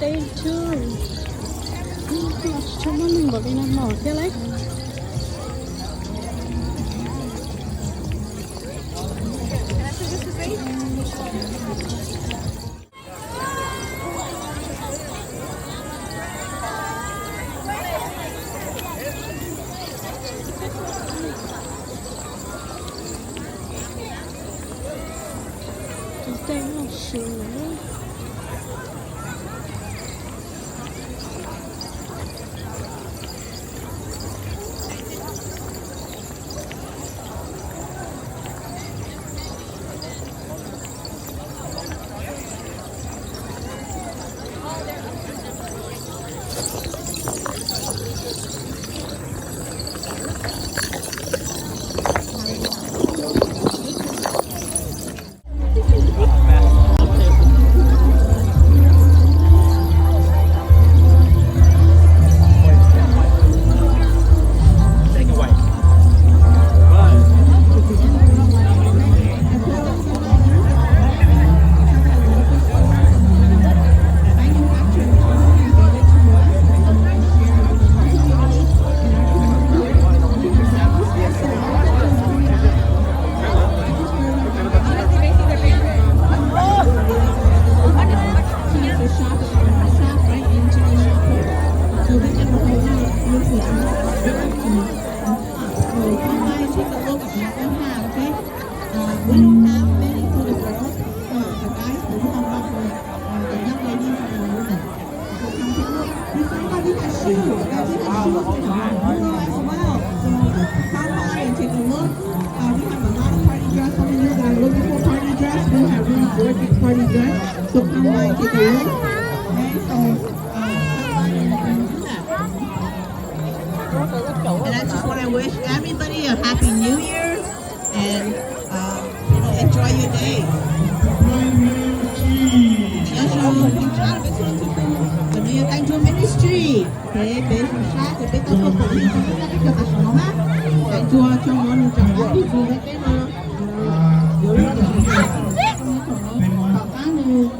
Day two. Tshaj muaj neeg npaum li no mos thiab lauj. Tus tej noj su na. So come by and take a look at what we have, okay? Uh, we don't have many for the girls, for the guys, but we have a lot for, uh, the young ladies and the women. So come take a look. Besides that, we have shoes. We have shoes for the women as well. So come by and take a look. Uh, we have a lot of party dress. Some of you that are looking for party dress, we have really gorgeous party dress. So come by and take a look. Okay, so, uh, come by and, and do that. And I just want to wish everybody a happy New Year and, uh, you know, enjoy your day. Nyob zoo peb tsoom Thaum New Year Thank You Ministry. Ces peb zoo sab ces peb tau tuaj pom nej rau peb tag kis tam sim no na. Thank you tso mov nws tseem qab tus txiv peb no. Yuav luag tom qab nws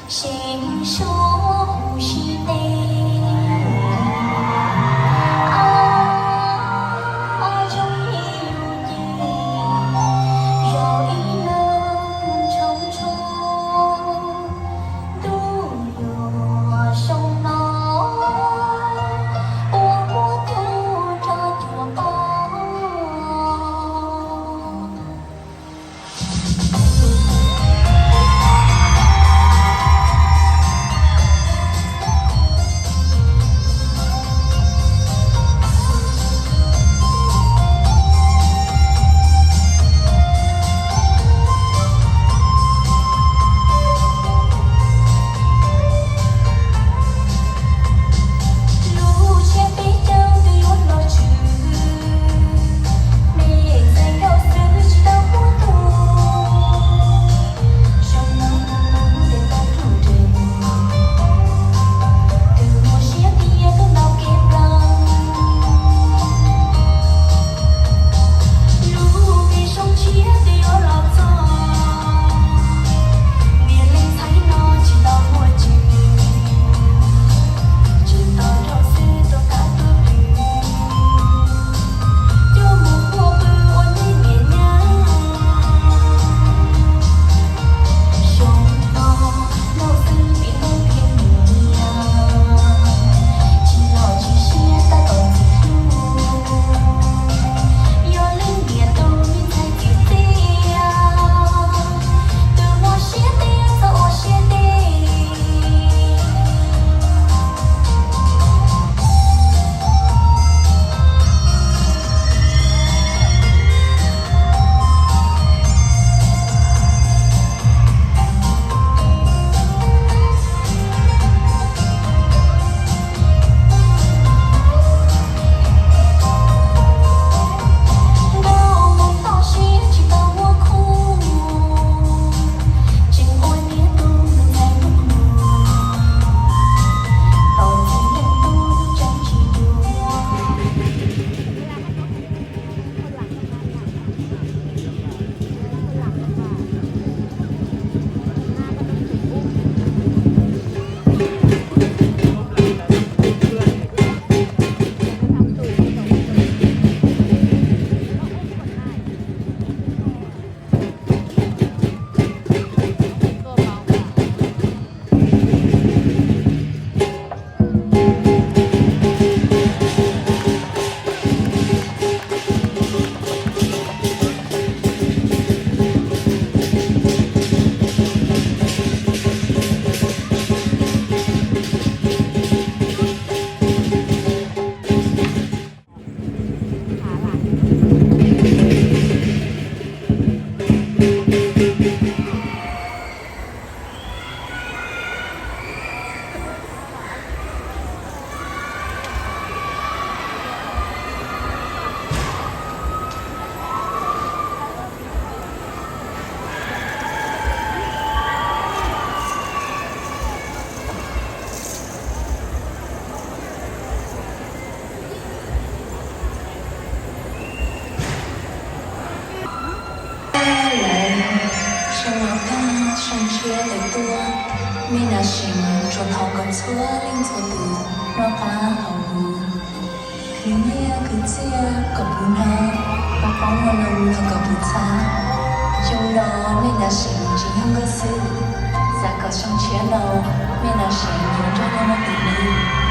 Seb suab huv si tej, a, zoo ib lub ncej, zoo ib lub ntshoo ntshoo, ntuj yuav xyoo no ua muaj tub rog cuag pog. Lub siab peb caug twb yuav los tshwm, me ntxhais nkauj xwb tsis tau muaj tus. Xyoo no mus mus ntes tau ruj nrees, twb muaj siab tias tuaj ntaus kev plaws. Lub me xyoo tshiab twb yuav los txog, niag leej ntxhais no tsis tau muaj tsev, tseem tos nrog xwb rau qab tuaj pw, coj mus puag pw ua neej nyias nyias. Xyoo no nkauj xwb vim nkauj tiag niam, tsis los tsis siab tab tom ntxim hlub, yog leej niam tus me ntxhais txiv txiaj, twb muaj siab tias txhob ua siab deb. Nkauj mus toj siab tsis tau muaj khub, tseem ua niam tus me ntxhais hnub no, tos txiv leej tub tseem tsis yuav. Lawm, xyoo no tag xyoo tshiab lawm tuaj, me nas seem tsuas thov kom txhua leej txhua tus noj qab haus huv, khwv nyiaj khwv txiaj kom puv hnab, pab poob muaj loo los kom puv txhab. Xyoo no me nas seem tsis yog nkauj xwb, xav kom xyoo tshiab no me nas seem yuav nrog nkauj muaj tus hlub.